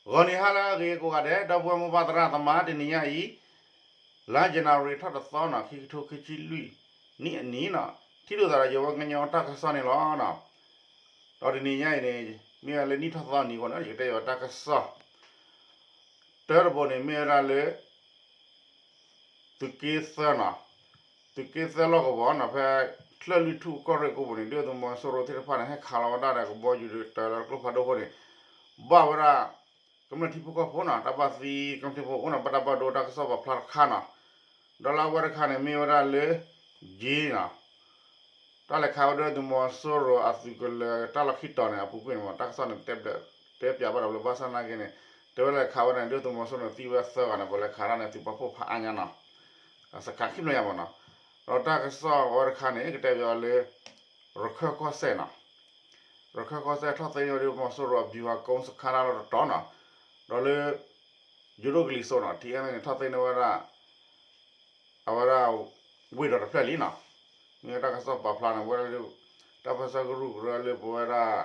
ဂီၤနံၤဟါလၢအဂ့ၤကိးဂၤဒဲး ဒီပုၢ်ဝဲၢ်မိၢ်ပၢ်သရၣ်သမါ တနံၤညါအံၤ လါယနူၤအါရံၤထီၣ်တသီန့ၣ် ခံကထိခံဆံလွံၢ်နံၣ်အနံၤန့ၣ် ထံၣ်လိာ်သးဒီးယဝဲကညီတၢ်ကစီၣ်န့ၣ်လီၤ. ဒီးတနံၤညါအံၤန့ၣ် မ့ၢ်ဝဲလၢနံၣ်ထီၣ်သီနံၤအဃိန့ၣ် ယကတဲယဝဲတၢ်ကစီၣ် တၢတဘိန့ၣ် မ့ၢ်ဝဲဒၣ်လၢ သုးက့သၢန့ၣ်, သုးက့သၢလီၢ်ကဝီၤန့ၣ် ဖဲ ချၢၣ်လွံၢ်ထူၣ်ကီၢ်ရ့ၣ်ကိပူၤန့ၣ် ဒုၣ်ဒါသုးမီၤစိရိၤသ့ၣ်တဖၣ်န့ၣ် ဟဲခးလီၤဝဲဒၣ်ဒီးကဘီယူၤဒီးတၢၤလီၤကျိဖးဒိၣ်အဃိန့ၣ် ဘၣ်ဝဲဒၣ် ကမျၢၢ်ထံဖိကီၢ်ဖိန့ၣ် တၢ်ဘၣ်သံကမျၢၢ်ထံဖိအိၣ်န့ၣ် ဘၣ်တၢ်ဘၣ်ဒိတၢ်ကစီၣ်ပာ်ဖျါတခါန့ၣ်, ဒီးလၢအဝဲတခါန့ၣ် မ့ၢ်ဝဲဒၣ်လၢ ယ့န့ၣ် တၢ်လဲၤခးဝဲဒၣ်သုးမီၤစိရိၤအသုးကလၢၤတၢ်လီၢ်ခံတီၤန့ၣ် အပူၤကွံာ်န့ၣ် တၢ်ကစီၣ်န့ၣ် တဲပၠးဘၣ်ဒီးဘၣ်ဆၣ်နာ်က့န့ၣ် တဲဝဲလဲၤခးဝဲဒၣ်န့ၣ် ဒုၣ်ဒါသုးမီၤစိရိၤန့ၣ် သံဝဲသၢဂၤန့ၣ် ပှၤလဲၤခးဒၣ်န့ၣ် သုးပာ်ဖှိၣ်ဖးအါညါန့ၣ် စခါခံဖျၢၣ်ညါမ့ၢ်န့ၣ်, ဒီးတၢ်ကစီၣ်အဝဲတခါန့ၣ် ကတဲပၠးလၢ ရခၢၣ်ကီၢ်စဲၣ်န့ၣ်, ရခၢၣ်ကီၢ်စဲၣ်ထီၣ်သ့န့ၢ်ဝဲဒၣ်သုးမီၤစိရိၤအ ဗျူဟာကုန်းစခန်း တၢ်လီၢ်တတီၤန့ၣ်, ဒီးလၢ ယိၤဒိၣ်ကလံၤစိးန့ၣ် ထံအဲၣ်န့ၣ် ထီၣ်သ့န့ၢ်ဝဲဒၣ် အဝဲဒၣ် ဝ့ၢ်ဒီးတဖျၢၣ်လံန့ၣ်, မ့ၢ်တၢ်ကစီၣ်ပာ်ဖျါန့ၣ် ဝဲဒၣ် တၢ်ပၢဆှၢကရူၢ်ကရၢလၢပဝဲဒၣ်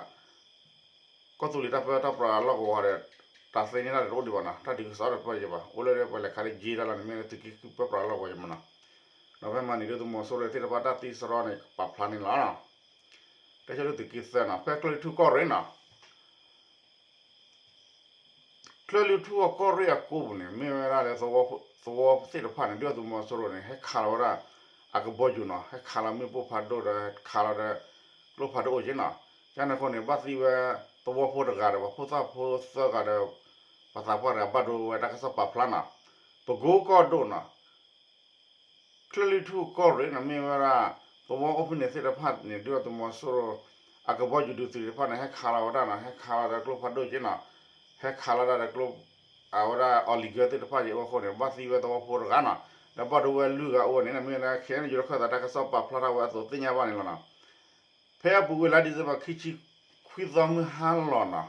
ကီၢ်သူလ့ၤတၢ်ပၢတၢ်ပြးလီၢ်ကဝီၤဒီး တၢ်သ့န့ၢ်တၢ်တအိၣ်ဒံးဘၣ်န့ၣ် တၢ်ဒုးကစီၣ်တပၢၢ်ယဘၣ် အိၣ်လၢပှၤလဲၤခးလၢယ့တၢ်လီၢ်န့ၣ် မ့ၢ်လၢသုးက့ဃုပၢပြးလီၢ်ကဝီၤယမ့ၢ်န့ၣ်, ဒီးဖဲမၤန့ၢ်ဒုၣ်ဒါသုးမီၤစိရိၤသ့ၣ်တဖၣ်တၢ်သံစရီန့ၣ် ပာ်ဖျါန့ၣ်လီၤ. တဲဆၢဒုသုးက့သၢန့ၣ် ဖဲချၢၣ်လွံၢ်ထူၣ်ကီၢ်ရ့ၣ်န့ၣ် ချၢၣ်လွံၢ်ထူၣ်အကီၢ်ရ့ၣ်အကိပူၤန့ၣ် မ့ၢ်ဝဲဒၣ်လၢ သဝီသ့ၣ်တဖၣ်န့ၣ် ဒုၣ်ဒါသုးမီၤစိရိၤန့ၣ် ဟဲခးလီၤဝဲဒၣ် အကဘီယူၤန့ၣ် ဟဲခးလီၤမ့ၣ်ပိၢ်ဖးဒိၣ်ဒီး ခးလီၤဒီးကျိဖးဒိၣ်အိၣ်က့ၤန့ၣ်, ကန့ၣ်အဃိန့ၣ် ဘၣ်သံဝဲ သဝီဖိတဂၤဒီး ပှၤဖိသၣ်ဖိသၢဂၤဒီး ပှၤသးပှၢ်တဂၤဘၣ်ဒိဝဲတၢ်ကစီၣ်ပာ်ဖျါန့ၣ်, ပကိကီၢ်ဒိၣ်န့ၣ် ချၢၣ်လွံၢ်ထူၣ်ကီၢ်ရ့ၣ်န့ၣ် မ့ၢ်ဝဲဒၣ် သဝီအိၣ်ဖဲန့ၣ်သ့ၣ်တဖၣ်န့ၣ် ဒုၣ်ဒါသုးမီၤစိရိၤ အကဘီယူၤဒုးသုးသ့ၣ်တဖၣ်န့ၣ် ဟဲခးလီၤဝဲဒၣ်န့ၣ် ဟဲခးလီၤဒီးကျိဖးဒိၣ်က့ၤန့ၣ်, ဟဲခးလီၤဒၣ်ဒီးကျိ အဝဲဒၣ် အီလံၤကၢသ့ၣ်တဖၣ်က့ၤအဃိန့ၣ် ဘၣ်သံဝဲသဝီဖိတဂၤန့ၣ်, ဒီးဘၣ်ဒိဝဲလွံၢ်ဂၤအိၣ်န့ၣ် မ့ၢ်ဝဲဒၣ် ခဲအံၤန့ၣ် ယိၤဒိၣ်ခၢၣ်သးတၢ်ကစီၣ်ပာ်ဖျါထီၣ်ဝဲအသိးသ့ၣ်ညါဘၣ်န့ၣ်လီၤန့ၣ်. ဖဲအပူၤကွံာ်လါ December ခံဆံခွံသီမုၢ်ဟါလီၤန့ၣ်,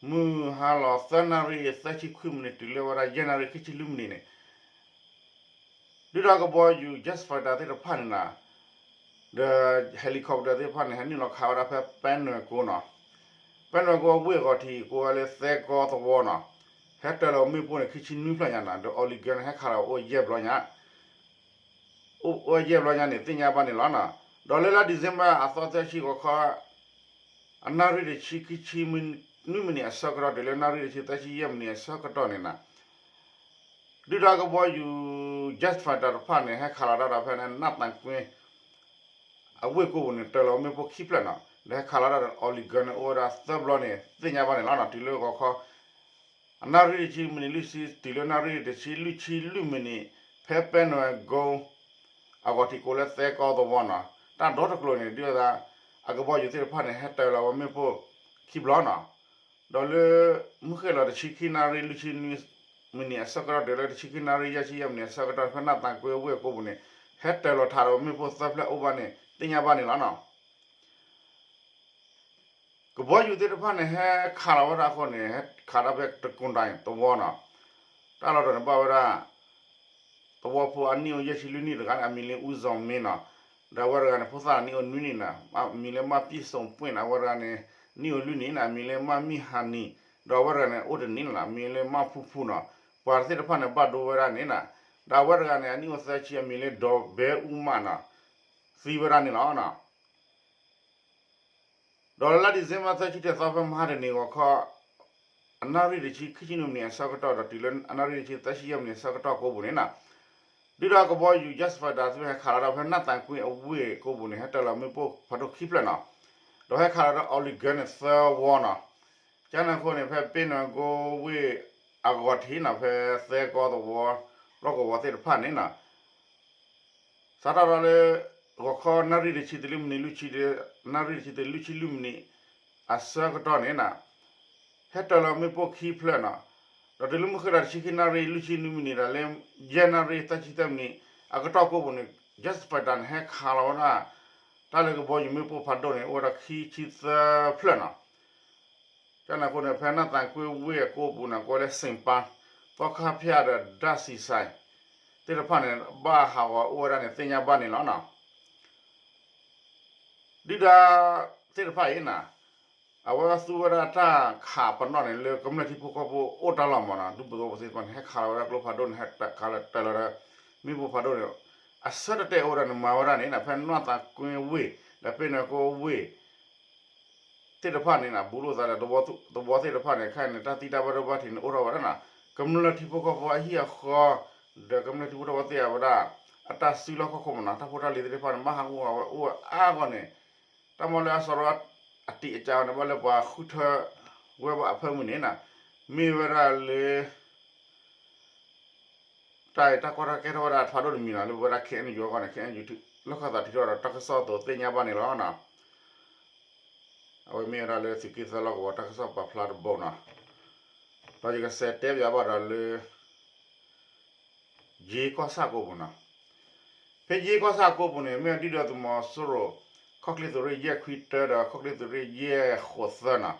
မုၢ်ဟါလီၤ သၢနၣ်ရံၣ် သၢဆံခွံမံးနံး တုၤလၢဝဲဒၣ် ယဲၢ်နၣ်ရံၣ် ခံဆံလွံၢ်မံးနံးန့ၣ် ဒုၣ်ဒါကဘီယူၤ jet fighter သ့ၣ်တဖၣ်န့ၣ်န့ၣ်, ဒီး helicopter သ့ၣ်တဖၣ်န့ၣ် ဟဲနုာ်လီၤခးဝဲဒၣ်ဖဲပဲနွဲၢ်ကိန့ၣ်, ပဲနွဲၢ်ကိအဝ့ၢ်အဂီၤထံး ကိးဝဲလၢသဲကီသဝီန့ၣ်, ဟဲတၢၤလီၤမ့ၣ်ပိၢ်န့ၣ် ခံဆံနွံဖျၢၣ်ညါန့ၣ် ဒီး အီလံၤကၢန့ၣ် ဟဲခးလီၤအိၣ်ယဲၢ်ဘျီညါ အိၣ်ဝဲယဲၢ်ဘျီညါန့ၣ် သ့ၣ်ညါဘၣ်န့ၣ်လီၤ. ဒီးလၢလါ December အသီသၢဆံဂီၤခီ အနၣ်ရံၣ်တဆံခံဆံနွံမံးနံးအဆၢကတီၢ် တုၤလၢနၣ်ရံၣ်တဆံသၢဆံယဲၢ်မံးနံးအဆၢကတီၢ်န့ၣ်န့ၣ်, ဒုၣ်ဒါကဘီယူၤ jet fighter တဖၣ်န့ၣ် ဟဲခးလီၤတၢ်ဒီးဖဲန့ၣ် နၢ်သးကွ့ အဝ့ၢ်ကိပူၤန့ၣ် တၢၤလီၤမ့ၣ်ပိၢ်ခံဖျၢၣ်န့ၣ် ဒီးဟဲခးလီၤတၢ်ဒီး အီလံၤကၢန့ၣ် အိၣ်ဝဲဒၣ်သၢဘျီန့ၣ် သ့ၣ်ညါဘၣ်န့ၣ်လီၤ. တုၤလၢဂီၤခီ အနၣ်ရံၣ်တဆံမံးနံးလွံၢ်ဆံ တုၤလၢနၣ်ရံၣ်တဆံလွံၢ်ဆံလွံၢ်မံးနံး ဖဲပဲနွဲၢ်ကိ အဂီၤထံးကိးလၢသဲကီသဝီန့ၣ် တၢ်ဒီတကျိၤန့ၣ် ဒုၣ်ဒါ အကဘီယူၤသ့ၣ်တဖၣ်န့ၣ် ဟဲတၢၤလီၤဝဲမ့ၣ်ပိၢ်ခံဘျီန့ၣ်, ဒီးလၢ မုၢ်ဃ့ၢ်လီၤတဆံခံနၣ်ရံၣ်လွံၢ်ဆံနွံမံးနံးအဆၢကတီၢ် တုၤလၢတဆံခံနၣ်ရံၣ်ယဲၢ်ဆံယဲၢ်မံးနံးအဆၢကတီၢ် ဖဲနၢ်သးကွ့အဝ့ၢ်အကိပူၤန့ၣ် ဟဲတၢၤလီၤထးဒီးမ့ၣ်ပိၢ်သၢဖျၢၣ်အိၣ်ဘၣ်န့ၣ် သ့ၣ်ညါဘၣ်န့ၣ်လီၤ. ကဘီယူၤသ့ၣ်တဖၣ်န့ၣ် ဟဲခးလီၤဝဲဒၣ်အဃိန့ၣ် ဟဲခးဒၣ်ဖဲတကိၣ်ဒၣ်သဝီန့ၣ်, တၢ်လီၢ်တတီၤန့ၣ် ဘၣ်ဝဲဒၣ် သဝီဖိအနံၣ်အိၣ်ယဲၢ်ဆံလွံၢ်နံၣ်တဂၤန့ၣ် အမံၤလၢ အူစီၤမ့န့ၣ်, ဒီးအဝဲတဂၤန့ၣ် ဖိသၣ်အနံၣ်အိၣ်နွံနံၣ်န့ၣ် အမံၤလၢ မၢ်ပံၣ်စိၣ်ပှ့ၣ်န့ၣ်, အဝဲတဂၤန့ၣ် နံၣ်အိၣ်လွံၢ်နံၣ်န့ၣ် အမံၤလၢ မၢ်မံၣ်ဟၤနံၣ်, ဒီးအဝဲတဂၤန့ၣ် အိၣ်တနံၣ်န့ၣ်လီၤ အမံၤလၢ မၢ်ဖူဖူန့ၣ်, ပှၤသ့ၣ်တဖၣ်န့ၣ် ဘၣ်ဒိဝဲဒၣ်န့ၣ်န့ၣ်, ဒီးအဝဲတဂၤန့ၣ် အနံၣ်အိၣ်သၢဆံ အမံၤလၢ ဒီးဘဲအူမးန့ၣ် သံဝဲဒၣ်န့ၣ်လီၤ. ဒီးလၢလါ December သၢဆံတၢသီ ဖဲမဟါတနံၤဂီၤခီ အနၣ်ရံၣ်တဆံခံဆံနွံမံးနံးအဆၢကတီၢ်ဒီးတုၤလၢအနၣ်ရံၣ်တဆံသၢဆံယဲၢ်မံးနံးအဆၢကတီၢ်ကိပူၤန့ၣ်န့ၣ်, ဒုၣ်ဒါကဘီယူၤ jet fighter သ့ၣ်တဖၣ်ဟဲခးလီၤဒၣ်ဖဲနၢ်သးကွ့အဝ့ၢ်ကိပူၤန့ၣ် ဟဲတၢၤလီၤမ့ၣ်ပိၢ်ဖးဒိၣ်ခံဖျၢၣ်န့ၣ်, ဒီးဟဲခးလီၤဒီးအီလံၤကၢန့ၣ်သၢဝီန့ၣ်, ကန့ၣ်အဃိန့ၣ် ဖဲပဲနွဲၢ်ကိဝ့ၢ်အဂီၤထံးန့ၣ် ဖဲသဲကီသဝီ လီၢ်ကဝီၤသ့ၣ်တဖၣ်န့ၣ်န့ၣ် စးထီၣ်ဒီးလၢ ဂီၤခီနၣ်ရံၣ်တဆံတုၤလၢမံးနံးလွံၢ်ဆံ, နၣ်ရံၣ်တဆံတုၤလွံၢ်ဆံလွံၢ်မံးနံး အဆၢကတီၢ်န့ၣ်န့ၣ်, ဟဲတၢၤလီၤမ့ၣ်ပိၢ်ခံဖျၢၣ်န့ၣ်, ဒီးတုၤလၢမုၢ်ဃ့ၢ်လီၤတဆံခံနၣ်ရံၣ်လွံၢ်ဆံနွံမံးနံးဒီးလၢ ယဲၢ်နၣ်ရံၣ်သၢဆံသၢမံးနံး အကတီၢ်ကိပူၤန့ၣ် jet fighter န့ၣ် ဟဲခးလီၤဝဲဒၣ် တၢ်လၢကဘီယူၤမ့ၣ်ပိၢ်ဖးဒိၣ်န့ၣ် အိၣ်ဝဲဒၣ်ခံဆံသၢဖျၢၣ်န့ၣ် ကန့ၣ်အဃိန့ၣ် ဖဲနၢ်သးကွ့ဝ့ၢ်အကိပူၤန့ၣ် ကိးလၢ စ့ၣ်ပၢ်, သီခါဖၠၣ်ဒီး ဒၣ်စံးစဲး သ့ၣ်တဖၣ်န့ၣ် ဘၣ်ဟးဂီၤအိၣ်ဝဲဒၣ်န့ၣ် သ့ၣ်ညါဘၣ်န့ၣ်လီၤ. ဒုၣ်ဒါသ့ၣ်တဖၣ်အံၤန့ၣ် အဝဲသူဝဲဒၣ်တၢ်ခးပနီၣ်န့ၣ် လၢကမျၢၢ်ထံဖိကီၢ်ဖိအိၣ်တၢ်လီၢ်မးနီၤ, ဒူသဝီဖိသ့ၣ်တဖၣ်န့ၣ် ဟဲခးလီၤဝဲဒၣ်ကျိဖးဒိၣ်န့ၣ် ဟဲခးလီၤတဲာ်လီၤဒီး မ့ၣ်ပိၢ်ဖးဒိၣ်န့ၣ် အဆၢတတဲာ်အိၣ်ဝဲဒၣ်န့ၣ် မၤဝဲဒၣ်န့ၣ် ဖဲနွၣ်သးကွ့ဝ့ၢ် ဒီးဖဲန့ၣ်ကဝ့ၢ် သ့ၣ်တဖၣ်န့ၣ် ဘူးလိာ်သးဒီး သဝီသ့ၣ်တဖၣ်န့ၣ် ခဲအံၤန့ၣ် တၢ်သံတၢ်ဘၣ်ဒိဘၣ်ထံးန့ၣ် အိၣ်ထီၣ်ဝဲဒၣ်နီၤ, ကမျၢၢ်ထံဖိကီၢ်ဖိအဟံၣ်အဃီ ဒီးကမျၢၢ်ထံဖိကီၢ်ဖိသ့ၣ်အဝဲဒၣ် အတၢ်စုလီၢ်ခီၣ်ခိၣ်မးနီၤ, တၢ်ဖိတၢ်လံၤသ့ၣ်တဖၣ်န့ၣ် ဘၣ်ဟးဂူာ်ဝဲအိၣ်ဝဲအါဂီၢ်န့ၣ်, တၢ်မီလၢအစရီအတံၢ်အစၤအီၤန့ၣ် ဘၣ်လၢပှၤဃုထၢဝဲဘၣ်အဖၢမုၢ်န့ၣ်နီၤ, မ့ၢ်ဝဲဒၣ်လၢ တၢ်အံၤတၢ်ကီတၢ်ခဲထီၣ်ဝဲဒၣ်ဖးဒိၣ်တမံၤနီၤ, လၢပဝဲဒၣ် ခ့ၣ်အဲၣ်ယူၣ် အဂီၢ်န့ၣ် ခ့ၣ်အဲၣ်ယူၣ် လီၢ်ခၢၣ်သးထုးထီၣ်ဒီးတၢ်ကစီၣ်အသိးသ့ၣ်ညါဘၣ်န့ၣ်လီၤနီၤ. အဝဲမ့ၢ်ဝဲဒၣ်လၢသုးက့သၢလီၢ်ကဝီၤတၢ်ကစီၣ်ပာ်ဖျါတဘိနီၤ, ဒီးယကစးတဲပၠးဘၣ်ဒီးလၢ ယ့ကီၢ်ဆၣ်ကိးပူၤနီၤ. ဖဲယ့ကီၢ်ဆၣ်ကိးပူၤန့ၣ် မ့ၢ်ဒုၣ်ဒါသုးမီၤစိရိၤ ခီၣ်ချ့သုးရ့ၣ်ယဲၢ်ခွံတၢဒီး ခီၣ်ချ့သုးရ့ၣ်ယဲၢ်ဃိးသၢနီၤ,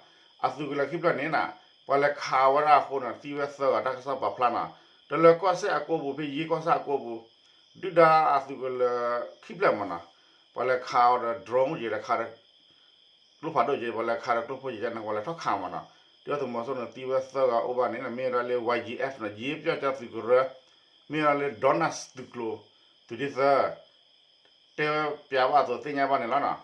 အသုးကလၢၤခံဖျၢၣ်န့ၣ်နီၤ, ပှၤလဲၤခးဝဲဒၣ်အဃိန့ၣ် သံဝဲသၢဂၤ တၢ်ကစီၣ်ပာ်ဖျါနီၤ. တလၢၤကီၢ်စဲၣ်အကိးပူၤ ဖဲယ့ကီၢ်ဆၣ်အကိးပူၤ ဒုၣ်ဒါအသုးကလၢၤခံဖျၢၣ်မးနီၤ, ပှၤလဲၤခးအီၤဒီး drone က့ၤဒီးခးဒီး ကျိဖးဒိၣ်က့ၤ ပှၤလဲၤခးဒီးကျိဖိက့ၤန့ၣ် ပှၤလဲၤထီၣ်ခးမးနီၤ. ဒုၣ်ဒါသုးမီၤစိရိၤန့ၣ် သံဝဲသၢဂၤအိၣ်ဘၣ်န့ၣ် မ့ၢ်ဝဲဒၣ်လၢ ဝါယံၤအ့ၣ်ဖ် နီၤ, ယ့ပျီၢ်ကၠီသုးကရၢ, မ့ၢ်ဝဲဒၣ်လၢ ဒီနၢ်သုးကျိၤ သုးဒ့သၢ တဲဝဲပၠးဘၣ်အသိးသ့ၣ်ညါဘၣ်န့ၣ်လီၤနီၤ.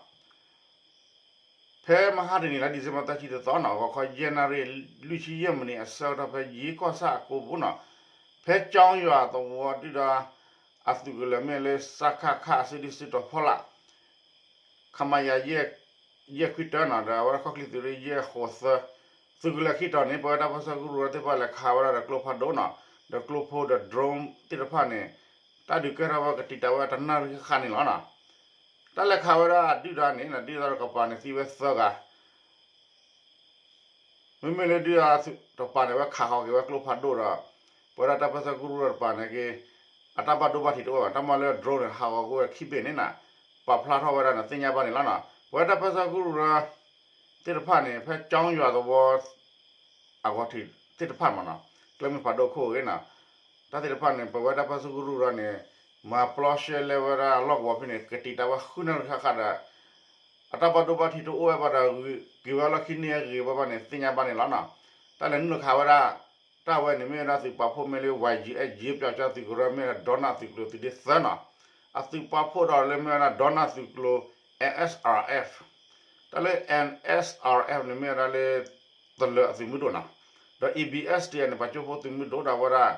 ဖဲမဟါတနံၤလါ December သၢဆံတသီနီၤ, ဂီၤခီယဲၢ်နၣ်ရံၣ်လွံၢ်ဆံယဲၢ်မံးနံးအဆၢကတီၢ် ဖဲယ့ကီၢ်ဆၣ်အကိးပူၤနီၤ, ဖဲကၠီယွၤသဝီ ဒုၣ်ဒါအသုးကလၢၤမ့ၢ်လၢ စကခ အစုဒုးစုတီၤဖီလာ် ခမရ ယဲၢ်ခွံတၢနီၤ, ဒီးအဝဲဒၣ်ခီၣ်ချ့သုးရ့ၣ်ယဲၢ်ဃိးသၢ သုးကလၢၤခံတီၤန့ၣ် ပဝဲဒၣ်တၢ်ပၢၢ်ဆၢကရူၢ်သ့ၣ်တဖၣ်လဲၤခးဝဲဒၣ်ဒီးကျိဖးဒိၣ်နီၤ, ဒီးကျိဖိဒီး drone သ့ၣ်တဖၣ်န့ၣ် တၢ်ဒုးကဲထီၣ်ဝဲကတံာ်တာ်ဝဲတနၣ်ရံၣ်ဃၣ်ဃၣ်န့ၣ်လီၤနီၤ. တၢ်လဲၤခးဝဲဒၣ်ဒုၣ်ဒါန့ၣ် ဒုၣ်ဒါတကပၤန့ၣ် သံဝဲသၢဂၤ မ့မ့ၢ်လၢဒုၣ်ဒါတကပၤန့ၣ် အဝဲခးဃီၤက့ၤဝဲကျိဖးဒိၣ်ဒီး ပဝဲဒၣ်တၢ်ပၢၢ်ဆၢကရူၢ်တကပၤန့ၣ်က့ၤ အတၢ်ဘၣ်ဒိဘၣ်ထံးတအိၣ်ဘၣ်, တၢ်မၤလၢ drone န့ၣ် ဟးဂီၤကွံာ်ဝဲခံဘ့ၣ်န့ၣ်နီၤ, ပာ်ဖျါထီၣ်ဝဲဒၣ်န့ၣ် သ့ၣ်ညါဘၣ်န့ၣ်လီၤနီၤ. ပဝဲတၢ်ပၢၢ်ဆၢကရူၢ်သ့ၣ်တဖၣ်န့ၣ် ဖဲကၠီယွၤသဝီ အဂီၤထံးသ့ၣ်တဖၣ်မးနီၤ, ကျဲမုၢ်ဖးဒိၣ်ခိၣ်အဂ့ၢ်နီၤ, တၢ်သ့ၣ်တဖၣ်န့ၣ် ပဝဲတၢ်ပၢၢ်ဆၢကရူၢ်ဒီးန့ၣ် မၤပျီရှဲလဲဝဲဒၣ်လီၢ်ကဝီၤဖဲန့ၣ် ကတံာ်တာ်ဝဲဃုနၣ်ရံၣ်ဃၣ်ဃၣ်ဒီး အတၢ်ဘၣ်ဒိဘၣ်ထံးတအိၣ်ဝဲဘၣ်ဒီး ဂ့ၤဝဲလီၢ်ခံန့ၢ်ဂ့ၤဝဲဘၣ်န့ၣ် သ့ၣ်ညါဘၣ်န့ၣ်လီၤနီၤ. တၢ်လဲၤနုာ်လီၤခးဝဲဒၣ် တၢ်ဝဲန့ၣ် မ့ၢ်ဝဲဒၣ်သုးပာ်ဖှိၣ်မ့ၢ်လၢ ဝါယံၤအ့ၣ် ယ့ပျီကၠီသုးကရၢ မ့ၢ်ဝဲဒၣ် ဒီနၢ်သုးကျိၤသုးဒ့သၢနီၤ, အသုးပာ်ဖှိၣ်ဒီးလၢမ့ၢ်ဝဲဒၣ် ဒီနၢ်သုးကျိၤ NSRF, တၢ်လၢ NSRF န့ၣ် မ့ၢ်ဝဲဒၣ်လၢ တလၢၤအသုးမုၢ်ဒိၣ်နီၤ, ဒီး ABSDF န့ၣ် ပှၤကၠိဖိသုးမုၢ်ဒိၣ်ဒီးဝဲဒၣ်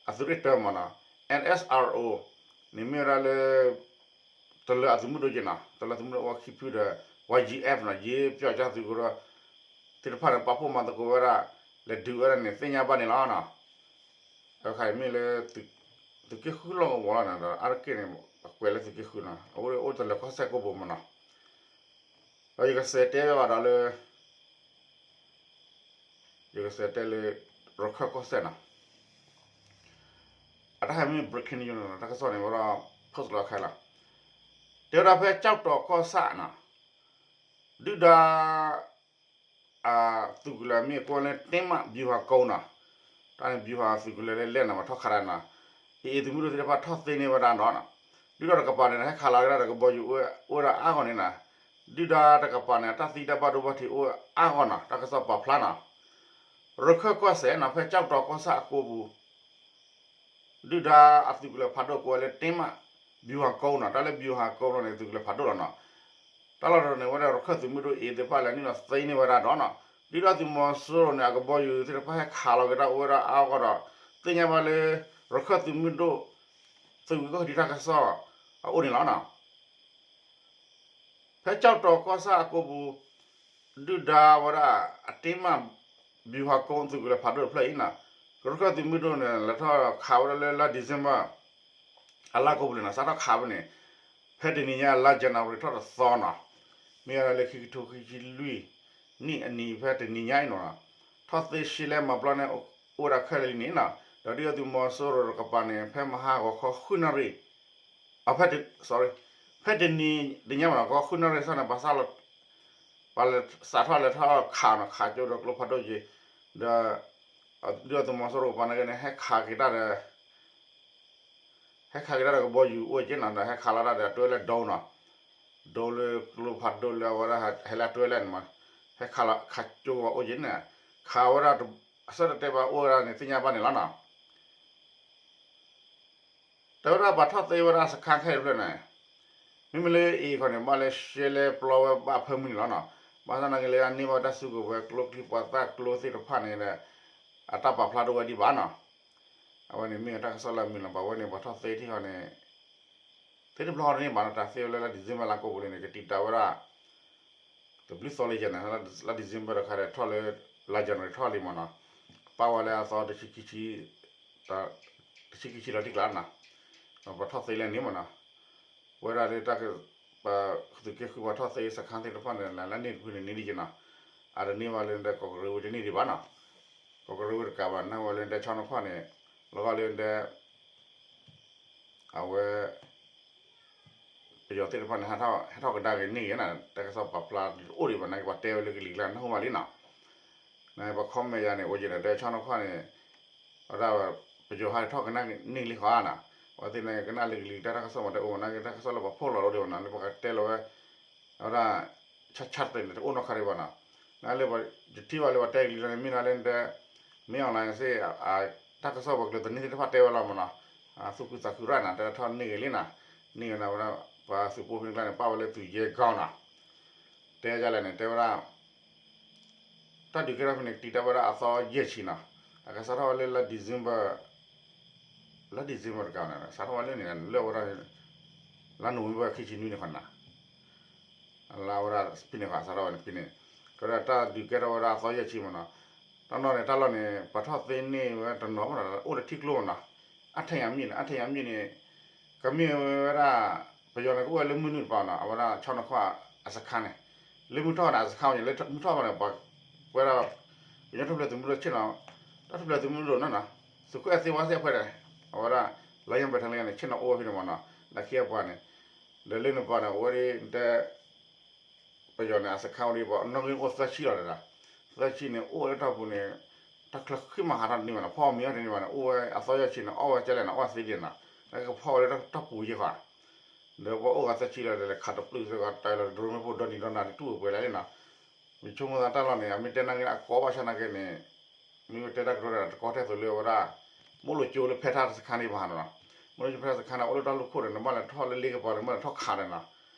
အသုးရ့ၣ်တၢမးနီၤ, NSRO န့ၣ်မ့ၢ်ဝဲဒၣ်လၢ တလၢၤအသုးမုၢ်ဒိၣ်က့နီၤ, တလၢၤသုးမုၢ်ဒိၣ်အိၣ်ခံဖုဒီး ဝါယံၤအ့ၣ်နီၤ, ယ့ပျီကၠီသုးကရၢ သ့ၣ်တဖၣ်န့ၣ် ပာ်ဖှိၣ်မၤသကိးဝဲဒၣ် လဲၤဒုးဝဲဒၣ်န့ၣ် သ့ၣ်ညါဘၣ်န့ၣ်လီၤနီၤ. အခါအံၤမ့ၢ်လၢ သုးက့ဃုလီၢ်ကဝီၤလီၤနီၤ, ဒီးအါတက့ၢ်န့ၣ် အကွဲးလၢသုးက့ဃုနီၤ, အအိၣ်တလၢၤကီၢ်စဲၣ်ကိးပူၤမးနီၤ, ဒီးယကစးတဲဘၣ်ဒီးလၢ ယကစးတဲလၢ ရခၢၣ်ကီၢ်စဲၣ်နီၤ, အတၢ်ဟဲမ့ၢ် breaking news နီၤ, တၢ်ကစီၣ်န့ၣ်ဝဲဒၣ် post လီၤခဲလီၤ, တဲဝဲဒၣ်ဖဲကၠီၣ်တီၤကီၢ်ဆၣ်နီၤ, ဒုၣ်ဒါ သုးကလၢၤမ့ၢ်ကိးလၢ တင်းမဗျူဟာကုန်းနီၤ, တၢ်န့ၣ် ဗျူဟာသုးကလၢၤလၢလဲၣ်နီၤ ပှၤထီၣ်ခးတၢ်နီၤ, အံၤအံၤသုးမုၢ်ဒိၣ်သ့ၣ်တဖၣ်ထီၣ်သ့န့ၢ်ဝဲဒၣ်နီၤ, ဒုၣ်ဒါတကပၤန့ၣ် ဟဲခးလီၤကဒါဒီးကဘီယူၤအိၣ်ဝဲဒၣ်အါဂီၢ်န့ၣ်နီၤ, ဒုၣ်ဒါတကပၤန့ၣ် အတၢ်သံတၢ်ဘၣ်ဒိဘၣ်ထံးအိၣ်အါဂီၢ်နီၤ, တၢ်ကစီၣ်ပာ်ဖျါနီၤ, ရခၢၣ်ကီၢ်စဲၣ်နီၤ, ဖဲကၠီၣ်တီၤကီၢ်ဆၣ်အကိးပူၤ ဒုၣ်ဒါအသုးကလၢၤဖးဒိၣ်ကိးဝဲလၢ တင်းမဗျူဟာကုန်းနီၤ, တၢ်လၢ ဗျူဟာကုန်း န့ၣ် သုးကလၢၤဖးဒိၣ်လီၤနီၤ, တၢ်လီၢ်တတီၤန့ၣ် ဝဲဒၣ်ရခၢၣ်သုးမုၢ်ဒိၣ်အံၤသ့ၣ်တဖၣ်လဲၤနုာ်လီၤသ့န့ၢ်ဝဲဒၣ်ဒီးနီၤ, ဒုၣ်ဒါသုးမီၤစိရိၤန့ၣ် အကဘီယူၤသ့ၣ်တဖၣ်ဟဲခးလီၤကဒါအိၣ်ဝဲဒၣ်အါဂီၢ်ဒီး သ့ၣ်ညါဘၣ်လၢ ရခၢၣ်သုးမုၢ်ဒိၣ် သုးဂုၤကီၢ်ဒံးတၢ်ကစီၣ်အအိၣ်န့ၣ်လီၤနီၤ. ဖဲကၠီၣ်တီၤကီၢ်ဆၣ်အကိးပူၤ ဒုၣ်ဒါဝဲဒၣ် တင်းမဗျူဟာကုန်း သုးကလၢၤဖးဒိၣ်တဖျၢၣ်အံၤနီၤ, ရခၢၣ်သုးမုၢ်ဒိၣ်န့ၣ် လဲၤထီၣ်ခးဝဲဒၣ်လၢလါ December အလါကိးပူၤန့ၣ်နီၤ, စးထီၣ်ခးဝဲန့ၣ် ဖဲတနံၤညါလါ January ထီၣ်တသီနီၤ, မ့ၢ်ဝဲဒၣ်လၢခံကထိခံဆံလွံၢ်နံၣ်အနံၤ ဖဲတနံၤညါအံၤနီၤ, ထီၣ်သ့ရှဲလဲမၤပျီန့ၢ်အိၣ်ဝဲဒၣ်ခဲလၢာ်လံန့ၣ်နီၤ, ဒီးဒုၣ်ဒါသုးမီၤစိရိၤတကပၤန့ၣ် ဖဲမဟါဂီၤခီဃုနၣ်ရံၣ် အဖဲ sorry ဖဲတနံၤညါမနီၤ ဂီၤဃုနၣ်ရံၣ်စ့ၢ်န့ၣ် ပှၤစးထီၣ်လဲၤထီၣ်ခးနီၤ, ခးကၠိဒီးကျိဖးဒိၣ်က့ၤ, ဒီး ဒုၣ်ဒါသုးမီၤစိရိၤကပၤန့ၣ်က့န့ၣ် ဟဲခးက့ၤတၢ်ဒီး ဟဲခးက့ၤတၢ်ဒီးကဘီယူၤအိၣ်က့နီၤ, ဒီးဟဲခးလီၤတၢ်ဒီးတွဲလဲၣ်ဒိနီၤ, ဒိလၢကျိဖးဒိၣ်လၢအဝဲဒၣ်ဟဲလၢတွဲလဲၣ်န့ၣ်မး, ဟဲခးလီၤခးကၠိဝဲအိၣ်က့ၤန့ၣ်, ခးဝဲဒၣ်အဆၢတတဲာ်ဘၣ်အိၣ်ဝဲဒၣ်န့ၣ် သ့ၣ်ညါဘၣ်န့ၣ်လီၤနီၤ. တဲဝဲဒၣ်ပှၤထီၣ်သ့ဝဲဒၣ်စခါခဲအံၤတဖျၢၣ်န့ၣ်, မ့မ့ၢ်လၢအံၤခီန့ၣ် ဘၣ်လၢရှဲလဲပျီဝဲဘၣ်ဖၢမုၢ်န့ၣ်လီၤနီၤ. ဘၣ်ဆၣ်သနာ်က့လၢအန့ၢ်ဘၣ်တၢ်စုကဝဲၤကျိချံမျိာ်သၣ်ကျိသ့ၣ်တဖၣ်န့ၣ်ဒီး အတၢ်ပာ်ဖျါတအိၣ်ဝဲဒံးဘၣ်နီၤ. အဝဲန့ၣ်မ့ၢ်တၢ်ကစီၣ်လၢအမုာ်လီၤ ဘၣ်ဝဲန့ၣ် ပှၤထီၣ်သ့ထံၣ်ဃီန့ၣ် သ့တဘျီဃီတန့ၢ်ဘၣ်နီၤ. တၢ်သ့ဝဲလၢလါ December လါကိးပူၤန့ၣ် ကတံာ်တာ်ဝဲဒၣ် တဘျုးသီလၢယဲၢ်န့ၣ် လါ December တခါဒီးထီၣ်လၢ လါ January ထီၣ်လံမ့ၢ်နီၤ. ပာ်ဝဲလၢအသီတဆံခံဆံ, တဆံခံဆံလီၤတံၢ်ကျါနီၤ. ပှၤထီၣ်သ့လၢန့ၣ်မ့ၢ်နီၤ. ဝဲဒၣ်လၢတၢ်က, ပသုးက့ဃုပှၤထီၣ်သ့စခါသ့ၣ်တဖၣ်န့ၣ် လၢန့ၣ်တဖုန့ၣ်န့ၢ်ဒံးက့ၤနီၤ. အတန့ၢ်ဘၣ်လၢဒဲကီးကရၢဝ့တန့ၢ်ဒံးဘၣ်နီၤ. ကီးကရၢဝ့တကးဘၣ် နၢ်ဝဲလၢဒဲဆီနီၤခီန့ၣ် လီၤဂာ်လၢဒဲ အဝဲ ပယီၤသ့ၣ်တဖၣ်န့ၣ် ဟဲထီၣ်ကဒါက့ၤန့ၢ်ဂ့ၤနီၤ. တၢ်ကစီၣ်ပာ်ဖျါတအိၣ်ဒံးဘၣ် နာ်က့ပှၤတဲဝဲလၢကလံၤကျါ နၢ်ဟူဘၣ်လံနီၤ. နပှၤ comment ယၤန့ၣ် အိၣ်က့ၤဒီး ဒဲဆီနီၤခီန့ၣ် ဝဲဒၣ် ပယီၤဟဲထီၣ်ကဒါက့ၤန့ၢ်လံဃီနီၤ. အဝဲသ့ၣ်န့ၣ် ကနၣ်လၢကလံၤကျါတၢ်ကစီၣ်မ့ၢ်တအိၣ် နာ်က့တၢ်ကစီၣ်လၢပှၤဖီၣ်လီၤဒိၣ်ဒံးဘၣ်နီၤ လၢပှၤကတဲလီၤဝဲ အဝဲဒၣ် ဆၢဆၢသ့ၣ်န့ၣ် တအိၣ်နီတခါဒံးဘၣ်နီၤ. နလၢပှၤယထံၣ်ဘၣ်လၢပှၤတဲကလံၤကျါန့ၣ် မ့ၢ်ဒၣ်လၢဒဲ မ့ၢ် online စ့ၢ် တၢ်ကစီၣ်ပှၤကျိာ်သနံၤသ့ၣ်တဖၣ်တဲဝဲလီၤမ့ၢ်နီၤ. သူၣ်ခုသးခုရၣ်နီၤ တဲထီၣ်န့ၢ်ဂ့ၤလံနီၤ. န့ၢ်ဂ့ၤန့ၣ်ဝဲဒၣ် ပှၤသုးဖိဖဲန့ၣ်ကျါန့ၣ် ပာ်ဝဲလၢသုးယဲၢ်ကီၢ်နီၤ. တဲဒ်လဲၣ်န့ၣ် တဲဝဲဒၣ် တၢ်ဒုးကဲထီၣ်ဖဲန့ၣ် ကတံာ်တာ်ဝဲဒၣ်အသီယဲၢ်ဆံနီၤ. အကစးထီၣ်ဝဲလၢလါ December, လါ December တကးန့ၣ် စးထီၣ်ဝဲလၢန့ၣ် လၢအဝဲဒၣ် လါ November ခံဆံနွံန့ၣ်ဃီနီၤ. လၢအဝဲဒၣ်ဖဲန့ၣ်ဃီ စးထီၣ်ဝဲန့ၣ်ဖဲန့ၣ် ကဲဝဲဒၣ်တၢ်ဒုးကဲထီၣ်ဝဲဒၣ်အသီယဲၢ်ဆံမ့ၢ်နီၤ. တၢ်နီၣ်န့ၣ် တၢ်လီၢ်န့ၣ် ပှၤထီၣ်သ့န့ၢ်ဝဲတနီၤမ့ၢ်နီၤ အိၣ်လၢထံကျိမ့ၢ်နီၤ. အထၢၣ်ညါမံၤန့ၣ် အထၢၣ်ညါမံၤန့ၣ် ကမ့ၢ်ဝဲဒၣ် ပယီၤန့ၣ် ကအိၣ်ဝဲလၢမုၢ်နုာ်တပၤနီၤ အဝဲဒၣ်ဆီနီၤခီအစခါန့ၣ် လၢမုၢ်ထီၣ်န့ၣ် အစခါဝဲန့ၣ် လၢမုၢ်ထီၣ်ဘၣ်န့ၣ် ပှၤကွဲဒၣ် ကညီထူၣ်ဖျဲးသုးမုၢ်ဒိၣ်ဆ့ၣ်နီၤ တၢ်ထူၣ်ဖျဲးသုးမုၢ်ဒိၣ်နီၤနီၤ သုးခိၣ်အဲၣ်သ့ဝါသ့ၣ်အဖဲန့ၣ် အဝဲဒၣ် လါယဲၢ်ပထၢလၢန့ၣ် ဆ့ၣ်နီၤအိၣ်ဝဲဖဲန့ၣ်မ့ၢ်နီၤ လၢခံအပှၤန့ၣ် ဒီးလၢန့ၣ်ပှၤန့ၣ် အဝဲဒၣ်တဲ ပယီၤန့ၣ် အစခါဝဲဒၣ် ပှၤနီၣ်ဂံၢ်အိၣ်သၢဆံလီၤတဒၣ် သၢဆံန့ၣ် အိၣ်လၢတၢ်ပူၤန့ၣ် တၢ်ချၢဃံမၤဟးထီၣ်တန့ၢ်ဘၣ်နီၤ ဖီၣ်မံၤအီၤတန့ၢ်ဘၣ်န့ၣ် အိၣ်ဝဲအသီယဲၢ်ဆံန့ၣ် အီၣ်ဝဲကဲလဲၣ်နီၤ အီၣ်ဝဲသ့ဒံးနီၤ လၢကဖီၣ်ဝဲလၢတၢ်ပူၤယဲၢ်ဃီ ဒီးပှၤအိၣ်ဂၤသၢဆံလီၤဒီး ခးတပျုၢ်စ့ၢ်ကီး တၢ်လီၤဒြိမ့ၣ်ပိၢ်ဒီနံၤဒီနၤန့ၣ် တူၢ်ဝဲပှဲၤလၢလံနီၤ ယဆိကမိၣ်သးတၢ်လီၢ်န့ၣ် အမ့ၢ်တဲနာ်က့အကီဘၣ်ဆၣ်နာ်က့န့ၣ် မ့ၢ်ဝဲတဲတၢ်ကတိၤတၢ်တကီထဲသိးလၢအဝဲဒၣ် မိၢ်လိာ်ကၠိလၢဖဲထၣ်စခါန့ၣ်ဘၣ်နီၤ မိၢ်လိာ်ကၠိဖဲထၣ်စခါန့ၣ် အိၣ်လၢတၢ်လူၢ်ခိၣ်ဒီး နဘၣ်လဲၤထီၣ်လၢလ့ကပၤဒီး နဘၣ်လဲၤထီၣ်ခးဒီးနီၤ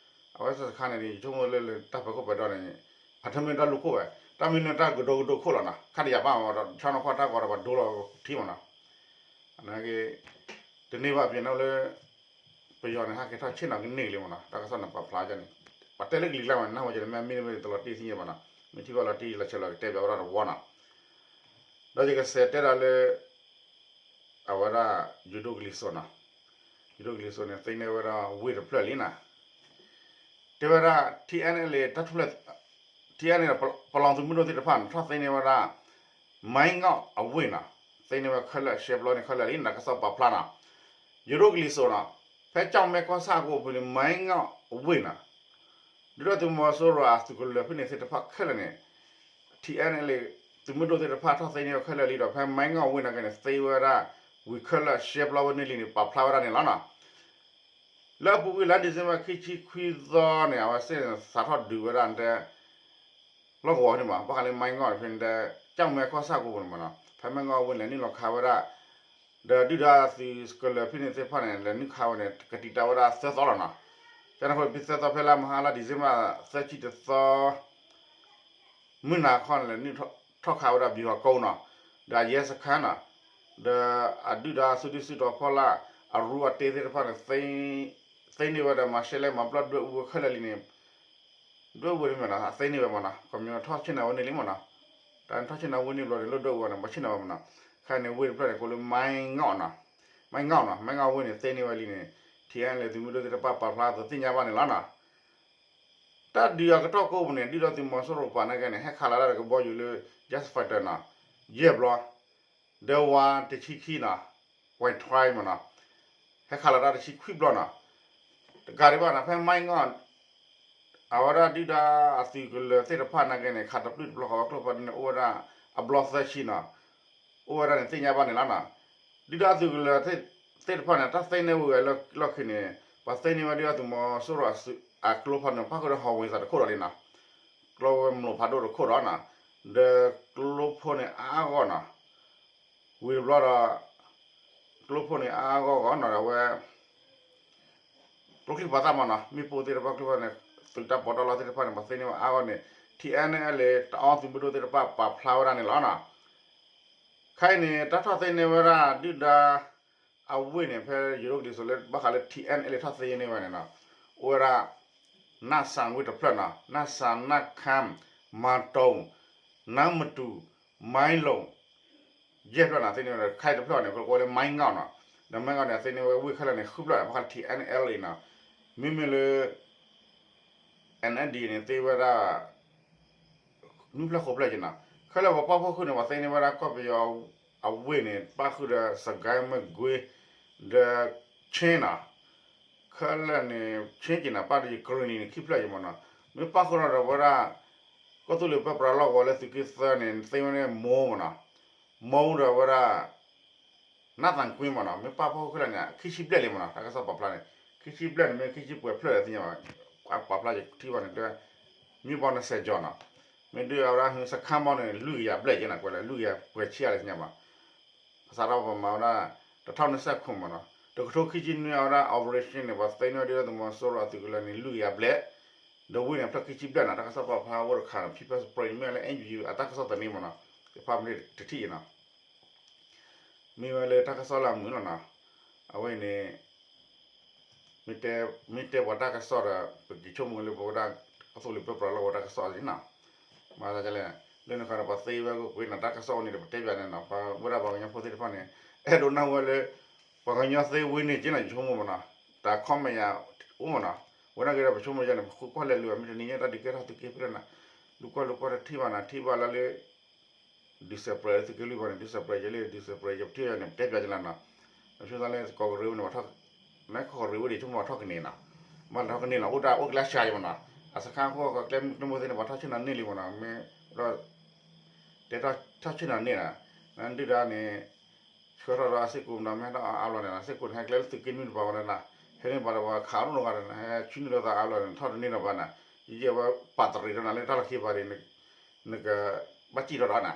အဝဲစခါန့ၣ် ယဆိကမိၣ်လၢတၢ်ပၢၤခိၣ်ပၢၤဒီန့ၣ် အတမ့ၢ်တၢ်လူၢ်ခိၣ်ဝဲ တၢ်မ့ၢ်လၢတၢ်ကဒိကဒိခိၣ်လီၤနီၤ ခါတယၤဘၣ်မးဒီး ဆီနီၤခီတၢ်ဂီၤဒီးပှၤဒိလီၤထံမးနီၤ နာ်က့ တန့ၢ်ဘၣ်ပျဲၤနီၤလၢ ပယီၤန့ၣ် ဟးက့ၤထီၣ်ဆ့ၣ်နီၤကန့ၢ်လံမ့ၢ်နီၤ တၢ်ကစီၣ်န့ၣ်ပာ်ဖျါကန့ၣ် ပှၤတဲလၢကလံၤကျါမး နၢ်ဟူကန့ၣ် မ့ၢ်မ့ၢ်တလီၤတံၢ်သ့ၣ်ညါဘၣ်နီၤ မ့ၢ်ထံၣ်ဘၣ်လီၤတံၢ်လီၤဆဲးလီၤကတဲဘၣ်ဝဲဒၣ်တဝီနီၤ ဒီးယကစးတဲဒၣ်လၢ အဝဲဒၣ် ယိၤဒိၣ်ကလံၤစိးနီၤ ယိၤဒိၣ်ကလံၤစိးန့ၣ် သ့န့ၢ်ဝဲဒၣ်ဝ့ၢ်တဖျၢၣ်လံနီၤ တဲဝဲဒၣ် ထံအဲၣ်အဲလ့ တၢ်ထူၣ်ဖျဲး ထံအဲၣ်အဲလ့ ပလီၢ်သုးမုၢ်ဒိၣ်သ့ၣ်တဖၣ်န့ၣ် ထီၣ်သ့န့ၢ်ဝဲဒၣ် မဲငီၣ်အဝ့ၢ်နီၤ သ့န့ၢ်ဝဲခဲလၢာ်ရှဲပျီန့ၣ်ခဲလၢာ်လံနီၤ တၢ်ကစီၣ်ပာ်ဖျါနီၤ ယိၤဒိၣ်ကလံၤစိးနီၤ ဖဲကၠီၣ်မဲကီၢ်ဆၣ်အကဝီၤပူၤန့ၣ် မဲငီၣ်အဝ့ၢ်နီၤ ဒုၣ်ဒါသုးမီၤစိရိၤအသုးကလၢၤဖဲန့ၣ်သ့ၣ်တဖၣ်ခဲလၢာ်န့ၣ် ထံအဲၣ်အဲလ့ သုးမုၢ်ဒိၣ်သ့ၣ်တဖၣ်ထီၣ်သ့န့ၢ်ဝဲခဲလၢာ်လံဒီး ဖဲမဲငီၣ်အဝ့ၢ်နာ်က့န့ၣ် သ့ဝဲဒၣ် ဝံၤခဲလၢာ်ရှဲပျီဝဲန့ၢ်လံန့ၣ် ပာ်ဖျါဝဲဒၣ်န့ၣ်လီၤနီၤ လၢအပူၤကွံာ်လါ December ခံဆံခွံသီန့ၣ် အဝဲသ့ၣ်န့ၣ် စးထီၣ်ဒုးဝဲဒၣ်တဲ လီၢ်ကဝီၤန့ၣ်မး ဘၣ်ဃးလၢမဲငီၣ်န့ၣ်ဖဲန့ၣ်တဲ ကၠီၣ်မဲကီၢ်ဆၣ်ကဝီၤပူၤန့ၣ်မးနီၤ ဖဲမဲငီၣ်အဝ့ၢ်န့ၣ် နုာ်လီၤခးဝဲဒၣ် ဒီးဒုၣ်ဒါသုးကလၢၤဖဲန့ၣ်သ့ၣ်တဖၣ်န့ၣ် လဲၤနုာ်ခးဝဲန့ၣ် ကတံာ်တာ်ဝဲဒၣ်သၢသီလီၤနီၤ ကန့ၣ်အဃိ ဖဲသၢသီဖဲလါမဟါလါ December သၢဆံတသီ မုၢ်နၤခီန့ၣ် လဲၤနုာ်ထီၣ်ခးဝဲဒၣ်ဘံၣ်ဟီၣ်ကိနီၤ ဒီးအယဲစခါနီၤ ဒီးအဒုၣ်ဒါအစုဒုၣ်စုတီၤဖီလာ် အရူအတ့သ့ၣ်တဖၣ်န့ၣ် သ့န့ၢ်ဝဲဒီးမၤရှဲလဲမၤပျီၢ်ဒွဲၣ်အူဝဲခဲလၢာ်လံန့ၣ် ဒွဲၣ်အူဝဲတမ့ၢ်နီၤ အသ့န့ၢ်ဝဲမ့ၢ်နီၤ ခီပညီထီၣ်ဆ့ၣ်နီၤဝဲန့ၢ်လံမ့ၢ်နီၤ တၢ်န့ၣ်ထီၣ်ဆ့ၣ်နီၤဝဲန့ၢ်ဘျီန့ၣ် လၢဒွဲၣ်အူဝဲန့ၣ် ပှၤဆ့ၣ်နီၤဝဲမ့ၢ်နီၤ ခါန့ၣ်ဝ့ၢ်တဖျၢၣ်န့ၣ် ကိးလၢမဲငီၣ်နီၤ မဲငီၣ်နီၤ မဲငီၣ်ဝ့ၢ်န့ၣ် သ့န့ၢ်ဝဲလံန့ၣ် ထံအဲၣ်အဲလ့ သုးမုၢ်ဒိၣ်သ့ၣ်တဖၣ်ပာ်ဖျါအသိးသ့ၣ်ညါဘၣ်န့ၣ်လီၤနီၤ တၢ်ဒုးအကတီၢ်ကိးပူၤန့ၣ် ဒုၣ်ဒါသုးမီၤစိရိၤပှၤနာ်က့န့ၣ် ဟဲခးလီၤတၢ်ဒီးကဘီယူၤလၢ jet fighter နီၤ ယဲၢ်ဘျီ ဒီးဝါတဆံခံနီၤ ဝဲထွဲမ့ၢ်နီၤ ဟဲခးလီၤတၢ်တဆံခွံဘျီနီၤ တကးဒံးဘၣ်နီၤ ဖဲမဲငီၣ် အဝဲဒၣ်ဒုၣ်ဒါအသုးကလၢၤသ့ၣ်တဖၣ်နာ်က့န့ၣ် ခးတပျုၢ်တပျီဃီဝဲကျိဖးဒိၣ်န့ၣ် အိၣ်ဝဲဒၣ်အဘျီသၢဆံနီၤ အိၣ်ဝဲဒၣ်န့ၣ်သ့ၣ်ညါဘၣ်န့ၣ်လီၤနီၤ ဒုၣ်ဒါသုးကလၢၤသ့ၣ်တဖၣ်န့ၣ် တၢ်သ့န့ၢ်ဝဲလၢလီၢ်ခံန့ၣ် ပှၤသ့န့ၢ်ဝဲဒုၣ်ဒါသုးမီၤစိရိၤအကျိဖးဒိၣ်န့ၣ် ဖးဃုာ်ဒီးဟီၣ်ဝ့ၤသးတခိၣ်ဒီးလံနီၤ ကျိဝဲမျိာ်ဖးဒိၣ်တခိၣ်ဒီးနီၤ, ဒီးကျိဖိန့ၣ်အါအါဂီၢ်နီၤ, ဝံၤတဘျီဒီး ကျိဖိန့ၣ်အါအါဂီၢ်ဂီၢ်နီၤ ဒီးအဝဲ ကျိချံမျိာ်သၣ်မ့ၢ်နီၤ မ့ၣ်ပိၢ်သ့ၣ်တဖၣ်ကျိဖဲန့ၣ် သုးတၢ်ပီးတၢ်လီသ့ၣ်တဖၣ်န့ၣ် ပှၤသ့န့ၢ်ဝဲအါဂီၢ်န့ၣ် ထံအဲၣ်အဲလ် တအီသုးမုၢ်ဒိၣ်သ့ၣ်တဖၣ်ပာ်ဖျါဝဲဒၣ်န့ၣ်လီၤနီၤ. ခဲအံၤန့ၣ် တၢ်ထီၣ်သ့န့ၢ်ဝဲဒၣ်ဒုၣ်ဒါ အဝ့ၢ်န့ၣ် ဖဲယိၤဒိၣ်ကလံၤစိးလၢဘၣ်ဃးလၢ ထံအဲၣ်အဲလ် ထီၣ်သ့န့ၢ်ဝဲန့ၣ်နီၤ, အိၣ်ဝဲဒၣ် နၢ်စၣ်ဝ့ၢ်တဖျၢၣ်နီၤ, နၢ်စၣ် နၢ်ခၢမ် မၤတိၤ နၢမတူၣ် မၢလိၤ ယဲၢ်ဖျၢၣ်နီၤ သ့န့ၢ်ဝဲဒီး ခဲအံၤတဖျၢၣ်န့ၣ် ကအိၣ်လၢ မဲငေါက်နီၤ, ဒီး မဲငေါက်န့ၣ် သ့န့ၢ်ဝဲဝ့ၢ်ခဲလၢာ်န့ၣ် ဃုဖျၢၣ် ဘၣ်ဃးလၢ ထံအဲၣ်အဲလ် နီၤ, မ့မ့ၢ်လၢ အဲၣ်အဲၣ်ဒီ န့ၣ် သ့ဝဲဒၣ် နွံဖျၢၣ်ဃိးဖျၢၣ်က့နီၤ, ခဲလၢာ်ပှၤပာ်ဖှိၣ်ဃုာ်န့ၣ် ပှၤသ့န့ၢ်ဝဲဒၣ်ကီၢ်ပယီၤအဝ့ၢ်န့ၣ် ပာ်ဃုာ်ဒီး စကဲမကွ့ ဒီး ခ့နီၤ, ခဲလၢာ်န့ၣ် ခ့က့နီၤ ပာ်ဒီးယကရံၣ်နံၤန့ၣ် ခံဖျၢၣ်က့မ့ၢ်နီၤ, မ့ၢ်ပာ်ဃုာ်ဒီးဝဲဒၣ် ကီၢ်သူလ့ၤပၢပြးလီၢ်ကဝီၤလၢသုးက့သၢန့ၣ် သ့ဝဲန့ၣ်မိၢ်မ့ၢ်နီၤ, မိၢ်ဒီးဝဲဒၣ် နၢ်သၣ်ကွ့မ့ၢ်နီၤ, မ့ၢ်ပာ်ဖှိၣ်ဃုာ်လၢန့ၣ် ခံဆံဘျဲၣ်လံမ့ၢ်နီၤ, တၢ်ကစီၣ်ပာ်ဖျါန့ၣ် ခံဆံဘျဲၣ်န့ၣ် မ့ၢ်ခံဆံပှဲၤဖျၢၣ်လၢသ့ၣ်ညါဘၣ်, ပာ်ဖျါယထံၣ်ဘၣ်န့ၣ် တမ့ၢ်ဘၣ်နစဲးကၠီနီၤ, မ့ၢ်ဒုးအဝဲဒၣ်ဟ့စခါမီန့ၣ် လွံၢ်ကယၤဘျဲၣ်က့နီၤ, ကွဲးလၢ လွံၢ်ကယၤပှဲၤဆံးလံသ့ၣ်ညါဘၣ်, ပစးထီၣ်ပမၤဝဲဒၣ် တထီၣ်န့ၢ်စဲးခိၣ်မ့ၢ်နီၤ, တကထိခံဆံနွံအဝဲဒၣ် operation န့ၣ် ပှၤသ့န့ၢ်ဝဲဒၣ်သုးမီၤစိရိၤအသုးကလၢၤန့ၣ် လွံၢ်ကယၤဘျဲၣ်, ဒီးဝ့ၢ်န့ၣ် ဖျၢၣ်ခံဆံဘျဲၣ်နီၤ, တၢ်ကစီၣ်ပာ်ဖျါဝဲတခါနီၤ, People's Spring မ့ၢ်လၢ NUG အတၢ်ကစီၣ်သန့မ့ၢ်နီၤ, ကဖးမ့ၢ်တထံၣ်နီၤ မ့ၢ်ဝဲလၢတၢ်ကစီၣ်လၢအမုာ်လီၤနီၤ, အဝဲန့ၣ် မ့ၢ်တဲပှၤတၢ်ကစီၣ်ဒီး ပက့ၤဆိကမိၣ်လၢပဝဲဒၣ် ကီၢ်သူလ့ၤပၢပြးလီၢ်ကဝီၤတၢ်ကစီၣ်န့ၣ်နီၤ, မၤသးဒ်လဲၣ်, လၢန့ၣ်ခီဒီး ပှၤသ့ဝဲကွ့ၢ်ကွ့ၢ်နီၤ, တၢ်ကစီၣ်အိၣ်န့ၣ်ဒီး ပတဲပၠးန့ၣ်နီၤ, ပဝဲဒၣ်ပှၤကညီဖိသ့ၣ်တဖၣ်န့ၣ် အဲၣ်ဒိးနၢ်ဟူဝဲလၢ ပှၤကညီသ့ဝဲန့ၣ်က့နီၤ, ယဆိကမိၣ်မ့ၢ်နီၤ, တၢ် comment ယၤအိၣ်မ့ၢ်နီၤ, ဝဲဒၣ်က့ဒီး ပဆိကမိၣ်ယၤန့ၣ် ပဃုကွၢ်လဲၤလၢ မ့ၢ်တနံၤညါ တၢ်ဒုးကဲထီၣ်သုးက့ဖဲလဲၣ်နီၤ, လူကွၢ်လူကွၢ်တထံၣ်ဘၣ်နီၤ, ထံၣ်ဘၣ်လၢလၢ ဒုးစဲးပြဲးလၢသုးက့လွံၢ်ဘၣ်န့ၣ် ဒုးစဲးပြဲးယဲလၢ ဒုးစဲးပြဲးယဲပထံၣ်ဘၣ်န့ၣ် ပတဲပၠးကလၢနီၤ, အဆိသးလၢကီၢ်ကရ့ၣ်ဝဲန့ၣ် ပှၤထီၣ် နကီၢ်ကရ့ၣ်ဝဲဒၣ်ဆိကမိၣ်ပှၤထီၣ်ကန့ၢ်နီၤ, ဘၣ်ထီၣ်ကန့ၢ်နီၤ, အိၣ်တၢ်အိၣ်ကျဲစှၤယမ့ၢ်နီၤ, အစခါဃိ ကျဲမုၢ်ကျဲမုၢ်သ့ၣ်န့ၣ် ပှၤထီၣ်ဆ့ၣ်နီၤန့ၢ်လံမ့ၢ်နီၤ, မ့ၢ်ဒီး တဲထီၣ်ဆ့ၣ်နီၤန့ၢ်နီၤ, နဒုၣ်ဒါန့ၣ် ဆှၢထီၣ်ဒီးအစ့ၢ်ကီးနီၤ, မ့ၢ်ဟဲထီၣ်အါဘျီန့ၣ်နီၤ, စ့ၢ်ကီးန့ၣ် ဟဲကျဲလၢသုးက့နွံတပၤဝဲဒၣ်နီၤ, ဟဲန့ၢ်ပှၤဒီးပှၤခးအိၣ်နီတဂၤဒီး ဟဲဆှၢန့ၢ်လိာ်သးအါဘျီန့ၣ် ထီၣ်တန့ၢ်ဒီးပှၤနီၤ, ယယဲၢ်ဝဲပာ်တရံးဒီးနၤလၢတၢ်လီၢ်ခံဘၣ်ဒီး နကဘၣ်စံၣ်ထီၣ်ဒီးနီၤ,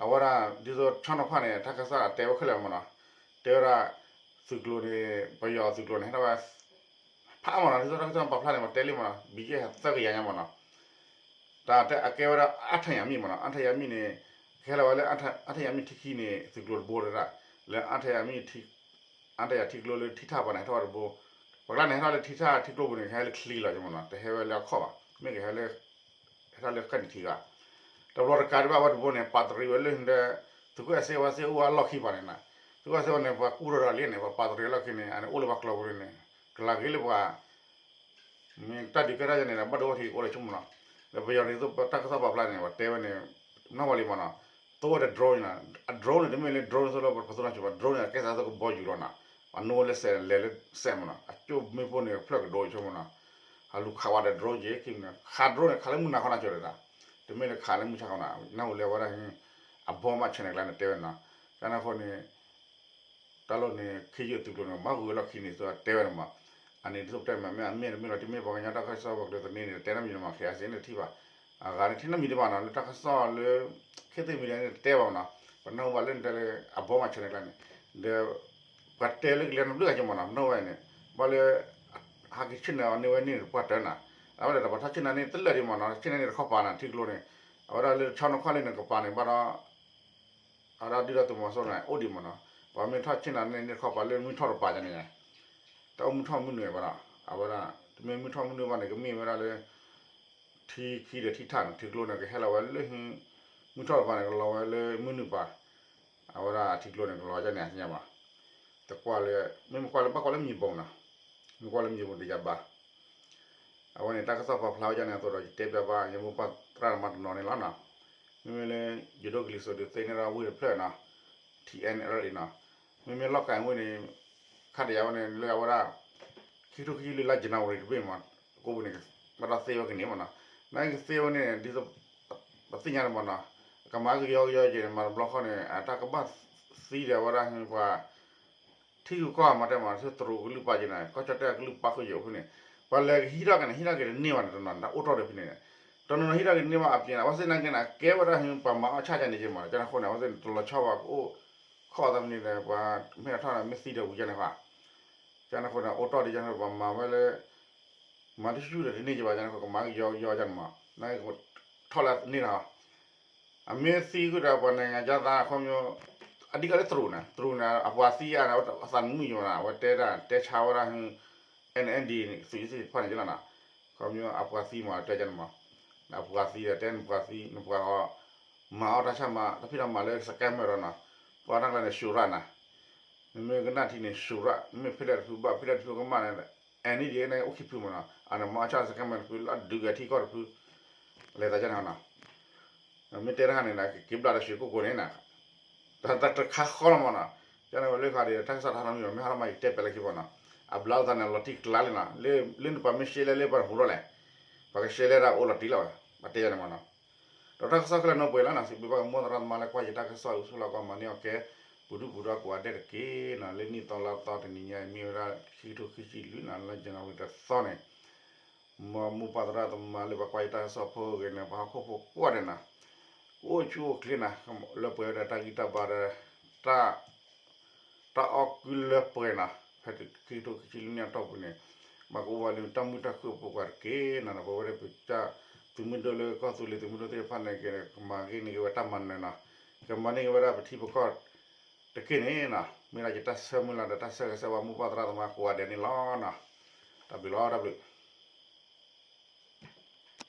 အဝဲဒၣ် ဒ်သိးဆီနီၤခွါန့ၣ် တၢ်ကစီၣ်တဲဝဲခဲလၢာ်မ့ၢ်နီၤ, တဲဝဲဒၣ် သုးကျိၤန့ၣ် ပယီၤသုးကျိၤန့ၣ် ဟဲထီၣ်ဝဲ ဖးမ့ၢ်နီၤ, ဒ်သိးတၢ်ကစီၣ်ပာ်ဖျါန့ၣ် ပှၤတဲလံမ့ၢ်နီၤ, ဘံယဲၢ်သၢကယၤညါမ့ၢ်နီၤ, တၢ်တဲအကဲဝဲဒၣ် အါထၢၣ်ယၤမံၣ်မ့ၢ်နီၤ, အါထၢၣ်ယၤမံၣ်န့ၣ် ကဟဲလီၤဝဲလၢ အါထၢၣ်ယၤမံၣ်ထံခံန့ၣ် သုးကျိၤတဘိတဒၣ်, လၢအါထၢၣ်ယၤမံၣ် အါထၢၣ်ယၤထံကျိလၢထံထၣ်ပှၤန့ၣ် ဟဲထီၣ်ဝဲတဘိ, ပှၤကျါန့ၣ် ဟဲထီၣ်လၢထံထၣ်ထံကျိပူၤန့ၣ် ကဟဲလၢချံလီၤမ့ၢ်နီၤ, တဟဲဝဲလၢအခီၣ်ဘၣ်, မ့ၢ်ကဟဲလၢ ဟဲထီၣ်လၢဃဲၣ်နံၣ်ထံဂၤ, တဘျီတကးဒံးဘၣ်ဝဲတဘိန့ၣ် ပာ်တရံးဝဲလၢဒီး သုးခိၣ်အဲၣ်စ့ဝါစ့အိၣ်အလီၢ်ခံပှၤန့ၣ်နီၤ, သုးခိၣ်အဲၣ်စ့ဝါန့ၣ် ပှၤကူၣ်ထီၣ်ဒီးလံန့ၣ် ပှၤပာ်တရံးအလီၢ်ခံန့ၣ် အန့ၣ်အိၣ်လၢပှၤကျိၤပူၤန့ၣ် ကလၤဂ့ၤလၢပှၤ မ့ၢ်တၢ်ဒုးကဲထီၣ်ယၤန့ၣ်ဒီး ဘၣ်ဒိဘၣ်ထံးအိၣ်လၢဆိကမိၣ်နီၤ, ဒီးပယီၤန့ၣ်သိးတၢ်ကစီၣ်ပာ်ဖျါန့ၣ် ပှၤတဲဝဲန့ၣ် နီၢ်ဝဲလံမ့ၢ်နီၤ, သိးဝဲဒီး drone နီၤ, အ drone န့ၣ် တမ့ၢ်လၢ drone သိးလၢပသိးနီၢ်ဆိဘၣ်, drone န့ၣ် အကဲသးသိးကဘီယူၤလီၤနီၤ, အနိဝဲလၢစဲး လဲၤလၢစဲးမ့ၢ်နီၤ, အကၠိမ့ၣ်ပိၢ်န့ၣ် ဖျၢၣ်ကဒိၣ်ဆိကမိၣ်နီၤ, ဟးလူၤခးဝဲဒီး drone က့ၤခံန့ၣ် ခး drone န့ၣ် ခးလၢမုၢ်နၤခီနၤကၠိၤဒီး, တမ့ၢ်လၢခးလၢမုၢ်ဆါခီနၤ, နၢ်ဟူလၢအဝဲဒၣ် အဘီမး channel ကျါန့ၣ်တဲဝဲနီၤ, တၢ်န့ၣ်အဃိန့ၣ် တၢ်လီၢ်န့ၣ် ခ့ယုၢ်သုးကျိၤန့ၣ် မၤဂုာ်ဝဲလီၢ်ခံန့ၣ် သုတဲဝဲန့ၣ်မး, အန့ၣ်ဒ်သိးပတဲမး မ့ၢ်အမ့ၢ်တမ့ၢ်လီၤ တမ့ၢ်ပှၤကညီတၢ်ကစီၣ်ပှၤကျိၤသန့န့ၣ် တဲတၢ်မံၤန့ၣ်မး ခဲအစ့န့ၣ်ထံၣ်ဘၣ်, အဂၤန့ၣ်ထံၣ်နီတမံၤဒံးဘၣ်နီၤ လၢတၢ်ကစီၣ်လၢ ခ့သ့ၣ်မံၤဒဲးန့ၣ် တတဲဘၣ်မးနီၤ, ပနၢ်ဟူဘၣ်လၢနတဲလၢ အဘီမး channel ကျါန့ၣ်, ဒီး ပှၤတဲလၢကလဲၤနဘျုးဂၤက့ၤမးနီၤ ပနၢ်ဟူဘၣ်န့ၣ်, ဘၣ်လၢ ဟးက့ၤဆ့ၣ်နီၤန့ၢ်ဝဲန့ၣ်ပှၢ်တၢၢ်နီၤ, အဝဲဒၣ်ဒီးပှၤထီၣ်ဆ့ၣ်နီၤန့ၢ်တလၢာ်ဒံးမးနီၤ ဆ့ၣ်နီၤန့ၢ်တခီပၤနီၤ ထံကျိန့ၣ်, အဝဲဒၣ်လၢဆီနီၤခွါလၢနကပၤန့ၣ် ဘၣ်ဒီး အဝဲဒၣ်ဒုၣ်ဒါသုးမီၤစိရိၤန့ၣ် အိၣ်ဒံးမးနီၤ, ပှၤမ့ၢ်ထီၣ်ဆ့ၣ်နီၤန့ၢ်န့ၢ်တခီပၤလၢမုၢ်ထီၣ်တပၤန့ၣ်, တၢ်အိၣ်မုၢ်ထီၣ်မုၢ်နုာ်ဘၣ်ဒီး အဝဲဒၣ် တမ့ၢ်မုၢ်ထီၣ်မုၢ်နုာ်ဘၣ်န့ၣ် ကမ့ၢ်ဝဲဒၣ်လၢ ထံခံဒီးထံထၣ်န့ၣ် ထံကျိန့ၣ် ကဟဲလီၤဝဲလၢ မုၢ်ထီၣ်တပၤန့ၣ် ကလီၤဝဲလၢမုၢ်နုာ်ပၤ, အဝဲဒၣ်ထံကျိန့ၣ် ကလီၤဝဲဒ်န့ၣ် သ့ၣ်ညါဘၣ်, တကွၢ်လၢ မ့ၢ်မ့ၢ်ကွၢ်လၢဘၣ်ကွၢ်လၢမံၤဘိနီၤ, မ့ၢ်ကွၢ်လၢမံၤဘိန့ၣ် တယၤဘၣ် အဝဲန့ၣ် တၢ်ကစီၣ်ပာ်ဖျါဝဲဒ်န့ၣ်အသိးဒီး ယတဲပၠးဘၣ် ယမိၢ်ပၢ်သရၣ်သမါတနီၤန့ၣ်လီၤနီၤ, မ့မ့ၢ်လၢ ယိၤဒိၣ်ကလံၤစိးဒုးသ့န့ၢ်ဒီးဝ့ၢ်တဖျၢၣ်နီၤ, ထံအဲၣ်အဲလ်အံၤနီၤ, မ့မ့ၢ်လီၢ်ကၤဝ့ၢ်န့ၣ် ခါတယၤဝဲန့ၣ် လၢအဝဲဒၣ် ခံကထိခံဆံလွံၢ်လါ January တဘ့ၣ်မး ကိးပူၤန့ၣ် ဘၣ်ဒီးသ့ဝဲကန့ၢ်မးနီၤ, နာ်က့သ့ဝဲန့ၣ် ဒ်သိး ပသ့ၣ်ညါန့ၣ်မးနီၤ, ကမၤကယီကယီက့ၤန့ၣ် မၤတဘျီဃီန့ၣ် အတၢ်ကဘၣ်သံဒီးအဝဲဒၣ်ပှၤ ထံဂုၤကီၢ်ဂၤမၤတဲမး တရူးကလုၢ်ပာ်က့ၤန့ၣ် ကီၢ်ကၠီၣ်တဲၣ်အကလုၢ်ပာ်ဃုာ်က့ၤအိၣ်ဖဲန့ၣ်, ပှၤလဲၤကဟံးထီၣ်က့ၤန့ၣ် ဟံးထီၣ်က့ၤတန့ၢ်ဘၣ်န့ၣ် တနီၤန့ၣ် တၢ်အိၣ်ထီၣ်ဒီးဖဲန့ၣ်န့ၣ်, တနီၤနီၤဟံးထီၣ်က့ၤန့ၢ်ဘၣ်အပျ့ၤန့ၣ် အဝဲသ့ၣ်နာ်က့န့ၣ် ကဲဝဲဒၣ်ဟ့ ပှၤမၤအီၣ်ဆၣ်ကန့ၣ်က့မး ကန့ၣ်အဃိန့ၣ် အဝဲသ့ၣ်န့ၣ် တလီၤဆီဘၣ်ကအိၣ် ခီၣ်သးမနုၤဒီး ပှၤမ့ၢ်အထီၣ်ဒီးမ့ၢ်သံဒီးဝံၤကန့ၣ်ဃီ ကန့ၣ်အဃိန့ၣ် အိၣ်တီၢ်ဒ်ကန့ၣ် ပှၤမၤဝဲလၢ မၤတဆူၣ်ဒီးတန့ၢ်က့ဘၣ် ကန့ၣ်အဃိ ကမၤကယီကယီကန့ၣ်မး နကထီၣ်လၢန့ၣ်လီၤ အမ့ၢ်သံဃုာ်ဒီးပှၤ နိုင်ငံခြားသား ခီပညီ အဓိကလၢတရူးန့ၣ် တရူးန့ၣ် အပှၤသံအါန့ၣ် အသးနမုာ်ယိာ်နၤ အဝဲတဲဒၣ်တဲဆါဝဲဒၣ် NND သုးသ့ၣ်တဖၣ်န့ၣ်ကလီၤနၤ ခီပညီအပှၤသံမးတဲကန့ၣ်မး အပှၤသံဒီးတဲနပှၤသံ နပှၤဃီ မၤအီၣ်တၢ်ဆၣ်မး တၢ်ဖံးတၢ်မၤလၢ scammer ဒီးနီၤ ပှၤတၢ်ကျါန့ၣ် ၡူရၣ် နၤ နမ့ၢ်ကနၣ်ထံန့ၣ် ၡူရၣ် မ့ၢ်ဖဲလဲၣ်တဖုဘၣ်ဖဲလဲၣ်တဖုကမၣ်န့ၣ် အဲၣ်န့ၣ်ဒ်န့ၣ်အိၣ်ခံဖုမးနီၤ အန့ၣ်မၤအီၣ်ဆၣ် scammer တဖုလၢအဒုးဂဲၤထံကီၢ်တဖု လဲၤသးကန့ၣ်နီၤ မ့ၢ်တဲတခါန့ၣ် က့ၤဘျးဒီးရွှေကုက္ကိုန့ၣ် တၢ်တခါဃီလီၤမးနီၤ ကန့ၣ်ဝဲလၢခါဒီး တၢ်ကစီၣ်တဟးထီၣ်မံၤဘၣ် မ့ၢ်ဟးထီၣ်မး ယတဲပၠးလၢခံဘၣ်နီၤ အဘျးအသးန့ၣ် လီၤတံၢ်ကျါလံနီၤ လၢနပှၤမ့ၢ်ရှဲလဲၣ်လၢပှၤဟူထီၣ်လဲၣ် ပှၤကရှဲလဲၣ်ဒၣ်အိၣ်လီၤတံၢ်လီၤဝဲ ပှၤတဲယၤန့ၣ်မးနီၤ ဒီးတၢ်ကစီၣ်ခဲလၢာ်နီၢ်ပှဲၤလီၤနီၤ စံးဘျုးဘၣ်ကမိၢ်သရၣ်သမါလၢကွၢ်ယတၢ်ကစီၣ် အုၣ်ဆူၣ်လီၤကွၢ်မၤန့ၢ်အီၤကဲ ပူၤဒုၣ်ပူၤဒါကိးဂၤဒဲးတက့ၢ်နီၤ လၢနံၣ်သီလါသီတနံၤညါအံၤ မ့ၢ်ဝဲဒၣ် ခံကထိခံဆံလွံၢ်နီၤ လါယနူၤအါရံၤတသီန့ၣ် မ်မိၢ်ပၢ်သရၣ်သမါလၢပှၤကွၢ်ယတၢ်ကစီၣ်ဖိဂ့ၤန့ၣ် ပှၤဟီၣ်ခိၣ်ဖိကိးဂၤဒဲးနီၤ အိၣ်ဆူၣ်အိၣ်ချ့နီၤ လၢပှဲၤဝဲဒီးတၢ်ဂံၢ်တၢ်ဘါဒီး တၢ် တၢ်အီၣ်ကုလၢပှဲၤနီၤ ဖဲခံကထိခံဆံလွံၢ်နံၣ်အတီၢ်ပူၤန့ၣ် မၤကအိၣ်ဝဲလၢတၢ်မုာ်တၢ်ခုၣ်အပူၤကွံာ်တက့ၢ်နီၤ ပဝဲဒၣ်ပကစၢ်သုးမုၢ်ဒိၣ်လၢကီၢ်သူလ့ၤသုးမုၢ်ဒိၣ်သ့ၣ်တဖၣ်န့ၣ် ကမၤဂ့ၤန့ၢ်က့ၤဝဲတၢ်မၤနၢၤနီၤ ကမၤန့ၢ်က့ၤဝဲဒၣ်ပထံပကီၢ်တက့ၢ်န့ၣ်နီၤ မ့ၢ်ဒၣ်ယတၢ်ဆၢမုၢ်လၢ်ဒီးတၢ်ဆၢဂ့ၤဆၢဝါမိၢ်ပၢ်သရၣ်သမါကိးဂၤဒဲးန့ၣ်လီၤနီၤ တၢ်ဘျုးလီၤ တၢ်ဘျုး